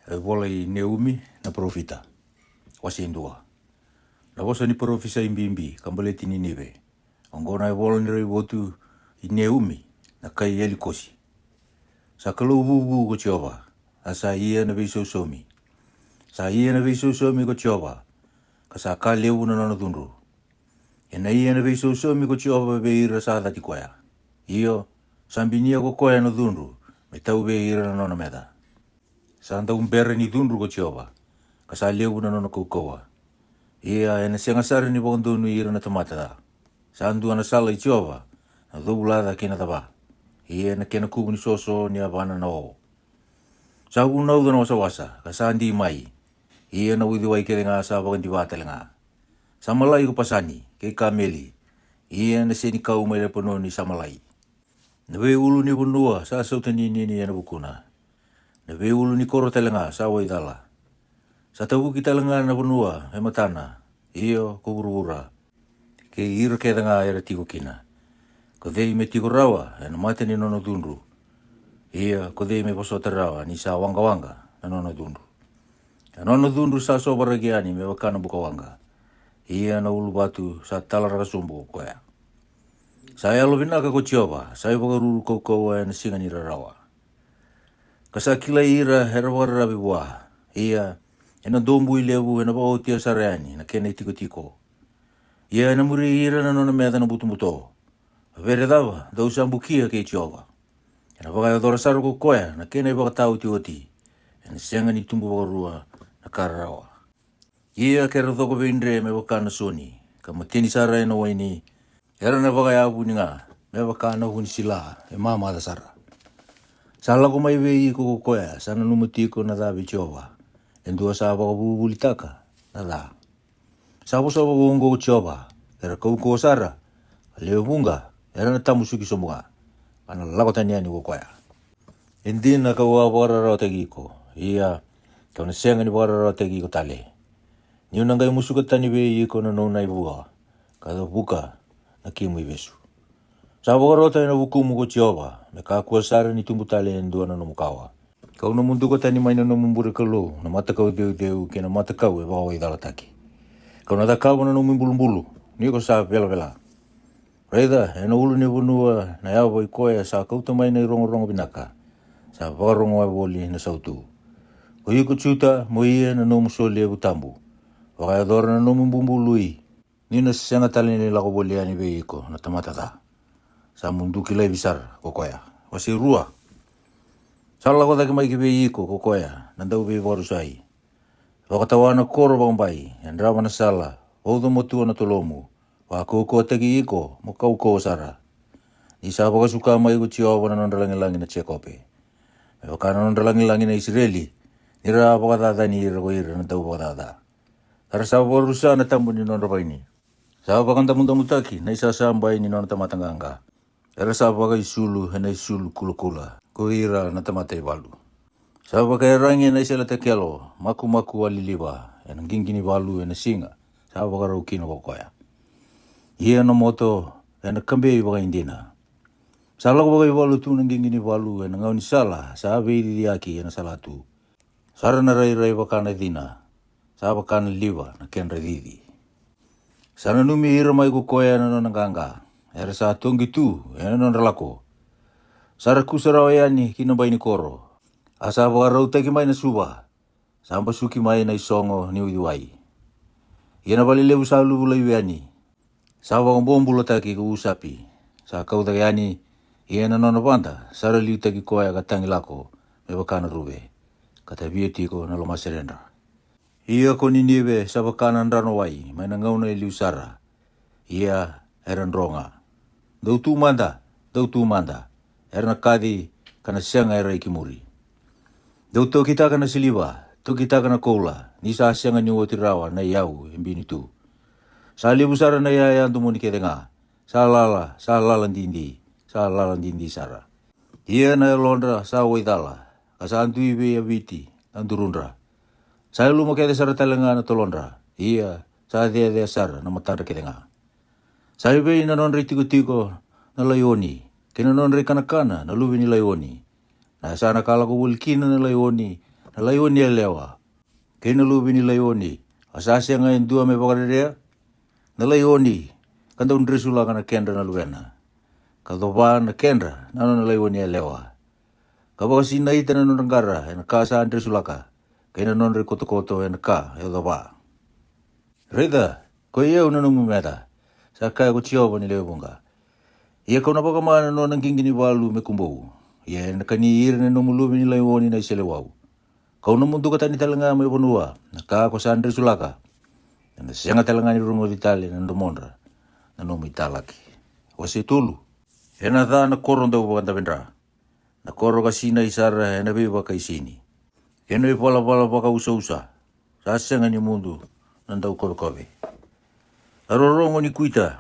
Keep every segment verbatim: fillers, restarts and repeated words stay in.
E vola i Neumi na parofita. Wase e dua. Na vosa ni parofisai bibi ka baleti Ninive. Oqo na e vola ni raivotu i Neumi na kai Elikosi. Sa Kalou vuvu ko Jiova, a sa ia na veisausaumi. Sa ia na veisausaumi ko Jiova, ka sa ka levu na nona cudru. Ena ia na veisausaumi ko Jiova vei ira sa cati koya. Io, sa binia ko koya na cudru me tau vei ira na nona meca. Sa dau bera ni cudru ko Jiova, ka sa levu na nona kaukauwa. Ia ena sega sara ni vakadonui ira na tamata ca. Sa dua na sala i Jiova, na covulaca kei na cava. Ia ena kena kuvu ni soso ni yavana na o. Sa vunauca na wasawasa, ka sa di mai. Ia na uciwai kece ga sa vakadiva tale ga. Sa malai ko Pasani, kei Kameli. Ia na senikau mai Lepanoni sa malai. Na veiulu ni vanua sa sautaninini ena vukuna. Na veiulu ni koro tale ga sa waicala. Sa tavuki tale ga na vanua e matana, io ko vuravura. Kei ira kece ga era tiko kina. Ko cei me tiko rawa ena mata ni nona cudru? Ia ko cei me vosota rawa ni sa waqawaqa na nona cudru? A nona cudru sa sovaraki yani me vaka na bukawaqa. Ia na uluvatu sa talaraka sobu ko koya. Sa yalovinaka ko Jiova, sa ivakaruru kaukauwa ena siga ni rarawa. Ka sa kilai ira era vakararavi vua. Ia, ena dobui levu ena vakaotia sara yani na kena itikotiko. Ia ena muri ira na nona meca na butobuto. A vere cava dou sa bukia kei Jiova? Ena vakayacora sara ko koya na kena ivakataotioti. Ena sega ni tubu vakarua na ka rarawa. Ia ke ra coko veidre me vaka na soni, ka mateni sara ena waini, era na vakayavuni ga me vaka na vu ni sila e mamaca sara. Sa lako mai vei iko ko koya sa nanuma tiko na ca vei Jiova, e dua sa vakavuvulitaka na ca. Sa vosa vakaoqo ko Jiova, era kaukauwa sara, ka lewe vuqa era na tamusuki sobu ga, ka na lako tani yani ko koya. E dina kau a vakararawataki iko, ia kau na sega ni vakararawataki iko tale. Niu na qai musuka tani vei iko na nomu naivua, ka cavuka na kemu ivesu. Sa vakarota ena vukumu ko Jiova, me kakua sara ni tubu tale e dua na nomu kawa. Kau na muduka tani mai na nomu bure kalou na matakau ceuceu kei na matakau e vakawaicalataki. Kau na cakava na nomu ibulubulu, ni ko sa velavela. Raica, ena ulu ni vanua na yava i koya sa kauta mai na irogorogo vinaka, sa vakarogoya voli na sautu. Ko iko Juta, mo ia na nomu solevu tabu. Vakayacora na nomu bubului, ni na sega tale ni lako voli yani vei iko na tamata ca. Sa muduki laivi sara ko koya. Wase rua. Sa lako cake mai ki vei iko ko koya na dauveivakarusai. Vakatawa na koro vakabai, yadrava na sala, vauca matua na tolomu, vakaukauwataki iko mo kaukauwa sara. Ni sa vakasuka mai ko Jiova na nodra lagilagi na Jekope, me vaka na nodra lagilagi na Isireli, ni ra a vakacacani ira ko ira na dauvakacaca. Ka ra sa vakarusa na tabu ni nodra vaini. Sa vakadamudamutaki na isasabai ni nona tamata qaqa. Era sa vakaisulu ena isulu kulakula ko ira na tamata ivalu. Sa vakaiyaragi ena isele takelo, makumaku a liliva ena qiqi ni valu ena siga sa vakarau kina ko koya. Ia na moto ena kabei vakaidina. Sa lako vakaivalu tu na qiqi ni valu ena gaunisala sa veiciciyaki ena salatu. Sa ra na rairai vaka na cina, sa vaka na liva na kedra cici. Sa nanumi ira mai ko koya na nona qaqa, era sa toqi tu ena nodra lako. Sa ra kusarawa yani ki na bai ni koro, a sa vakarautaki mai na suva, sa basuki mai na isogo ni uciwai. Ia na vale levu sa luvu laivi yani, sa vakabobulataki ko Usapi. Sa kau cake yani, ia na nona vada sa ra liutaki koya ka tagi lako me vaka na ruve, ka tavia tiko na lomaseredra. Ia ko Ninive sa vaka na drano wai mai na gauna e liu sara. Ia era dro ga. Dou tu mada, dou tu mada, era na kaci ka na sega era i ki muri. Dou tokitaka na siliva, tokitaka na koula, ni sa sega ni oti rawa na iyau e bini tu. Sa levu sara na iyaya domoni kece ga, sa lala, sa lala didi, sa lala didi sara. Ia na yalodra sa waicala, ka sa dui veiyaviti na durudra. Sa yaluma kece sara tale ga na tolodra, ia sa cecea sara na matadra kece ga. Sa evei na nodra itikotiko na laioni, kei na nodra ikanakana na luve ni laioni? Na yasana ka lako voli kina na laioni, na laioni yalewa, kei na luve ni laioni, a sa sega e dua me vakarerea? Na laioni, ka dau dresulaka na kedra na luvena, ka cova na kedra na nona laioni yalewa, ka vakasinaita na nodra qara ena ka sa dresulaka, kei na nodra ikotokoto ena ka e cova. Raica, koi au na nomu meca, sa kaya ko Jiova ni lewe vuqa. Ia kau na vakama na nona qiqi ni valu me kubou. Ia ena kani ira na nomu luve ni laioni na iseleiwau. Kau na muduka tani tale ga mai vanua na ka ko sa dresulaka. Ena sega tale ga ni rogoci tale na domodra na nomu italaki. Wase tolu. Ena ca na koro dau vakadavedra, na koro ka sinai sara ena veivakaisini, kei na ivalavala vakausausa, sa sega ni mudu na daukovekove. A rorogo ni kuita,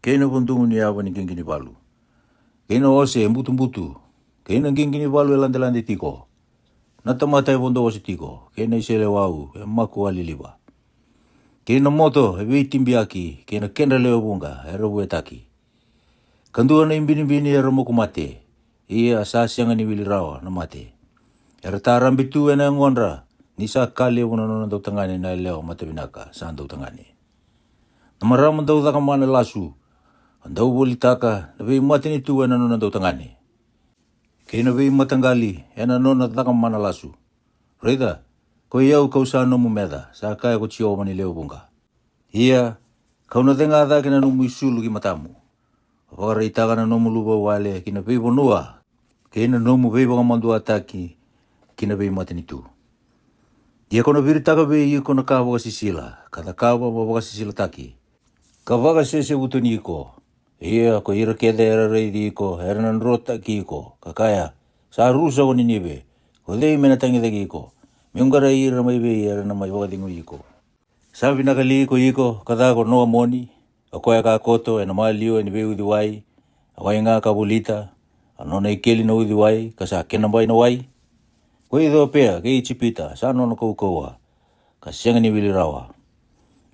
kei na vodugu ni yava ni qiqi ni valu, kei na ose e butubutu, kei na qiqi ni valu e ladelade tiko, na tamata e vodo ose tiko, kei na iseleiwau e makuwa liliva, kei na moto e veitibiaki, kei na kedra lewe vuqa era vuetaki. Ka dua na ibinibini era moku mate, ia sa sega ni wili rawa na mate. Era tarabe tu ena yagodra, ni sa ka levu na nona dautagane na yalewa matavinaka sa dautagane. Na marama dau caka mana lasu, a dau volitaka na veimatanitu ena nona dautagane, kei na veimataqali ena nona caka mana lasu. Raica, koi au kau sa nomu meca, sa kaya ko Jiova ni lewe vuqa. Ia, kau na cega cake na nomu isulu ki matamu, ka vakaraitaka na nomu luvawale ki na veivanua, kei na nomu veivakamaduataki ki na veimatanitu. Ia kau na viritaka vei iko na ka vakasisila, ka cakava mo vakasisilataki, ka vakasesevutuni iko. Ia ko ira kece era raici iko era na drotaki iko, ka kaya, sa rusa ko Ninive. Ko cei me na tagicaki iko? Me'u qarai ira mai vei era na mai vakacegui iko. Sa vinaka li ko iko ka ca ko Noa moni, o koya ka koto ena maliwa ni veiuciwai, a wai ga ka volita, a nona ikeli na uciwai ka sa kenabai na wai? Ko Iciopea kei Ijipita sa nona kaukauwa, ka sega ni wili rawa.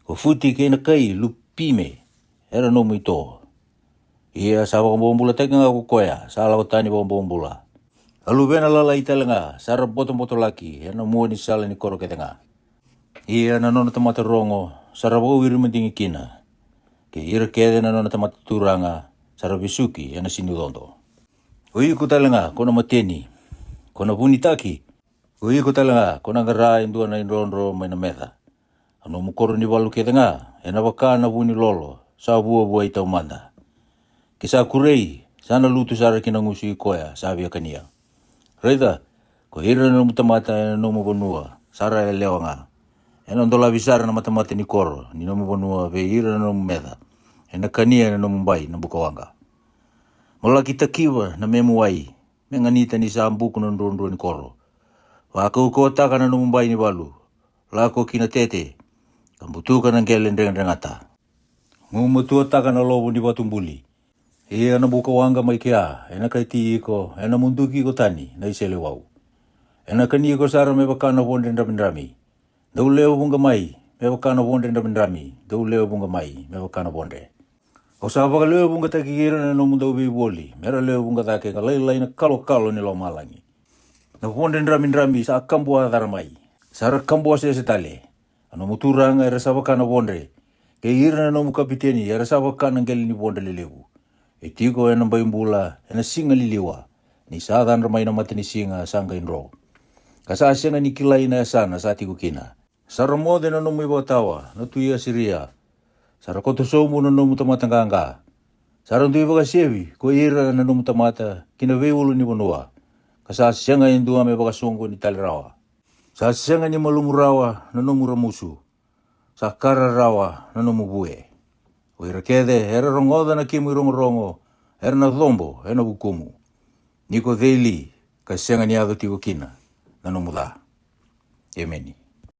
Ko Futi kei na kai Lupime era nomu ito. Ia sa vakabobulataki ga ko koya sa lako tani vakabobula. A luvena lalai tale ga sa ra botobotolaki ena mua ni sala ni koro kece ga. Ia na nona tamata rogo sa ra vakawiri madigi kina, kei ira kece na nona tamata turaga sa ra vesuki ena sinucodo. O iko tale ga ko na mateni, ko na vunitaki. O iko tale ga ko na qara e dua na idrodro mai na meca. A nomu koro ni valu kece ga ena vaka na vu ni lolo sa vuavuai taumada. Ke sa kurei, sa na lutu sara ki na gusu i koya sa via kania. Raica, ko ira na nomu tamata ena nomu vanua sa ra yalewa ga. Ena dolavi sara na matamata ni koro ni nomu vanua vei ira na nomu meca. Ena kania na nomu bai na bukawaqa. Mo laki takiva na memu wai, me ganita ni sa buku na druadrua ni koro. Vakaukauwataka na nomu bai ni valu, lako ki na tete, ka butuka na qele dregedregata. Gumatuataka na lovo ni vatubuli. Ia na bukawaqa mai kea ena kati iko, ena muduki iko tani na iseleiwau. Ena kani iko sara me vaka na vodre dramidrami. Dou lewe vuqa mai me vaka na vodre dramidrami, dou lewe vuqa mai me vaka na vodre. Au sa vakalewe vuqataki ira na nomu dauveivoli me ra lewe vuqa cake ka lailai na kalokalo ni lomalagi. Na vodre dramidrami sa kabua cara mai, sa ra kabua sese tale. A nomu turaga era sa vaka na vodre, kei ira na nomu kapiteni era sa vaka na qele ni vodre lelevu. E tiko ena bai bula ena siga liliwa, ni sa cadra mai na matanisiga sa qai dro, ka sa sega ni kilai na yasana sa tiko kina. Sa ra moce na nomu ivakatawa na tui Asiria. Sa ra koto sobu na nomu tamata qaqa. Sa ra dui vakasevi ko ira na nomu tamata ki na veiulunivanua, ka sa sega e dua me vakasoqoni tale rawa. Sa sega ni malumu rawa na nomu ramusu. Sa kara rawa na nomu vue. O ira kece era rogoca na kemu irogorogo era na cobo ena vukumu, ni ko cei li ka sega ni yaco tiko kina na nomu ca. Emeni.